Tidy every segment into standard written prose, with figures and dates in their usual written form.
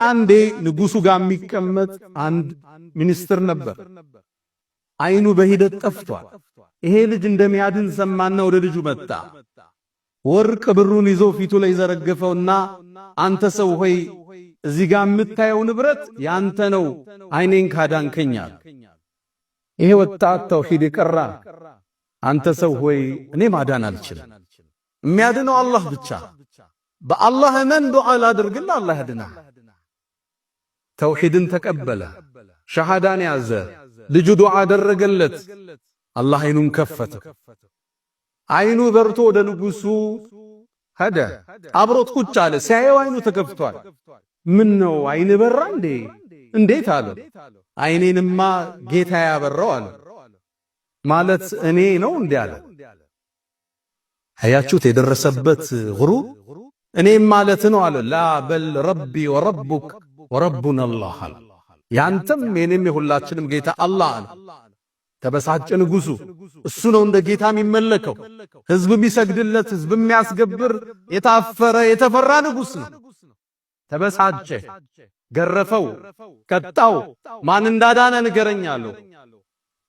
አንዴ ንጉሱ ጋር የሚቀመጥ አንድ ሚኒስትር ነበር። አይኑ በሂደት ጠፍቷል። ይሄ ልጅ እንደሚያድን ሰማና ወደ ልጁ መጣ። ወርቅ ብሩን ይዞ ፊቱ ላይ ዘረገፈውና አንተ ሰው ሆይ፣ እዚህ ጋር የምታየው ንብረት ያንተ ነው፣ አይኔን ካዳንከኛል። ይሄ ወጣት ተውሂድ የቀራ፣ አንተ ሰው ሆይ፣ እኔ ማዳን አልችልም፣ የሚያድነው አላህ ብቻ። በአላህ እመን፣ ዱዓ ላድርግልህ፣ አላህ ያድናል። ተውሂድን ተቀበለ፣ ሸሃዳን ያዘ። ልጁ ዱዓ አደረገለት፣ አላህ አይኑን ከፈተ። አይኑ በርቶ ወደ ንጉሱ ሄደ። አብሮት ቁጭ አለ። ሲያየው አይኑ ተከፍቷል። ምን ነው፣ አይን በራ እንዴ? እንዴት አለ። አይኔንማ ጌታ ያበራው አለ። ማለት እኔ ነው እንዴ አለ። አያችሁት የደረሰበት غرور። እኔም ማለት ነው አለ። لا بل ربي وربك وربنا الله አለ። ያንተም የኔም የሁላችንም ጌታ አላህ አለ። ተበሳጨ ንጉሱ። እሱ ነው እንደ ጌታ የሚመለከው፣ ህዝብ የሚሰግድለት፣ ህዝብ የሚያስገብር፣ የታፈረ የተፈራ ንጉስ ነው። ተበሳጨ፣ ገረፈው፣ ቀጣው። ማን እንዳዳነ ንገረኝ አለው።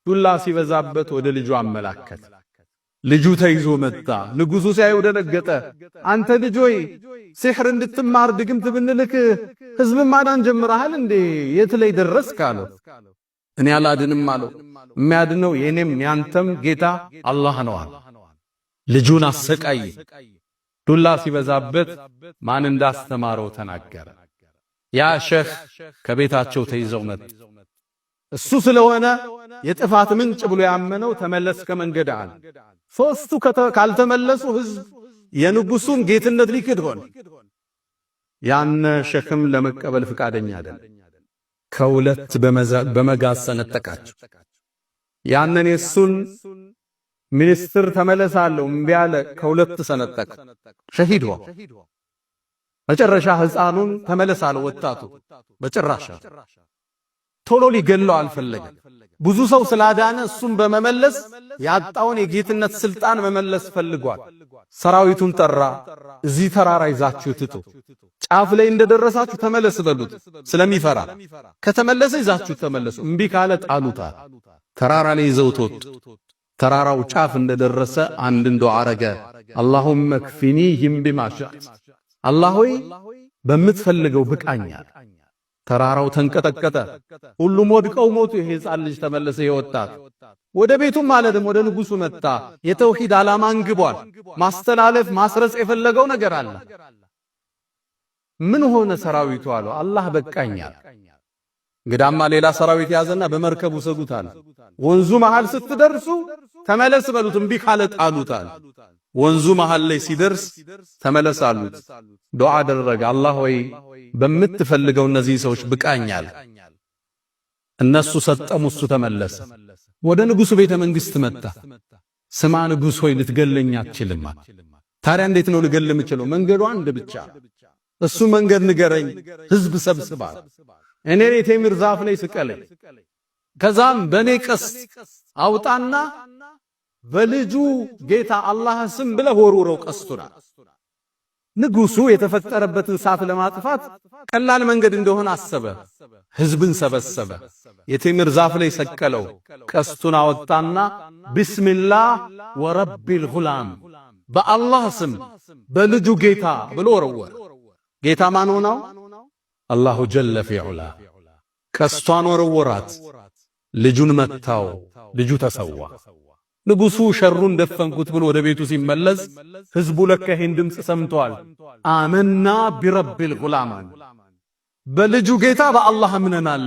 ዱላ ሲበዛበት ወደ ልጁ አመላከተ። ልጁ ተይዞ መጣ። ንጉሱ ሲያየው ደነገጠ። አንተ ልጅ ሆይ፣ ሲሕር እንድትማር ድግምት ብንልክ ህዝብ ማዳን ጀምረሃል እንዴ? የት ላይ ደረስክ አለው። እኔ አላድንም አለው። የሚያድነው የኔም ያንተም ጌታ አላህ ነው አለ። ልጁን አሰቃየ። ዱላ ሲበዛበት ማን እንዳስተማረው ተናገረ። ያ ሸህ ከቤታቸው ተይዘው መጡ። እሱ ስለሆነ የጥፋት ምንጭ ብሎ ያመነው ተመለስ ከመንገድ አለ። ሶስቱ ካልተመለሱ ህዝብ የንጉሱን ጌትነት ሊክድ ሆነ። ያነ ሸክም ለመቀበል ፍቃደኛ አይደለም። ከሁለት በመጋዝ ሰነጠቃቸው። ያንን የሱን ሚኒስትር ተመለሳለሁ እምቢ አለ። ከሁለት ሰነጠቀ፣ ሸሂድ ሆነ። መጨረሻ ህፃኑን ተመለሳለሁ ወጣቱ በጭራሽ ቶሎ ሊገለው አልፈለገም። ብዙ ሰው ስላዳነ እሱን በመመለስ ያጣውን የጌትነት ስልጣን መመለስ ፈልጓል። ሰራዊቱን ጠራ። እዚህ ተራራ ይዛችሁ ትጡ፣ ጫፍ ላይ እንደደረሳችሁ ተመለስ በሉት። ስለሚፈራ ከተመለሰ ይዛችሁ ተመለሱ፣ እምቢ ካለ ጣሉታል። ተራራ ላይ ይዘውት ወጡ። ተራራው ጫፍ እንደደረሰ አንድን ዱዓ አረገ። اللهم اكفنيهم بما شئت፣ አላህ ሆይ በምትፈልገው ብቃኛል። ተራራው ተንቀጠቀጠ። ሁሉም ወድቀው ሞቱ። ይሄ ሕፃን ልጅ ተመለሰ። የወጣት ወደ ቤቱም ማለትም ወደ ንጉሱ መጣ። የተውሂድ ዓላማ አንግቧል። ማስተላለፍ ማስረጽ የፈለገው ነገር አለ። ምን ሆነ ሰራዊቱ አለው። አላህ በቃኛል። እንግዳማ ሌላ ሰራዊት ያዘና በመርከብ ውሰዱታል። ወንዙ መሃል ስትደርሱ ተመለስ በሉት፣ እምቢ ካለ ጣሉታል። ወንዙ መሃል ላይ ሲደርስ ተመለስ አሉት። ዱዓ አደረገ። አላህ ሆይ፣ በምትፈልገው እነዚህ ሰዎች ብቃኛል። እነሱ ሰጠሙ፣ እሱ ተመለሰ። ወደ ንጉሱ ቤተ መንግስት መጣ። ስማ ንጉስ ሆይ፣ ልትገለኝ አትችልም። ታዲያ እንዴት ነው ልገል የምችለው? መንገዱ አንድ ብቻ፣ እሱ መንገድ ንገረኝ። ህዝብ ሰብስባል። እኔ የቴምር ዛፍ ላይ ስቀለኝ፣ ከዛም በኔ ቀስት አውጣና በልጁ ጌታ አላህ ስም ብለህ ወርውረው ቀስቱና። ንጉሱ የተፈጠረበትን እሳት ለማጥፋት ቀላል መንገድ እንደሆነ አሰበ። ህዝብን ሰበሰበ። የቴምር ዛፍ ላይ ሰቀለው። ቀስቱን አወጣና بسم الله ورب الغلام፣ በአላህ ስም በልጁ ጌታ ብሎ ወረወረ። ጌታ ማን ሆነው? الله جل في علاه። ቀስቷን ወረወራት። ልጁን መታው። ልጁ ተሰዋ። ንጉሱ ሸሩን ደፈንኩት ብሎ ወደ ቤቱ ሲመለስ ህዝቡ ለካ ይሄን ድምፅ ሰምተዋል። آمنا برب الغلام፣ በልጁ ጌታ በአላህ አምነናል።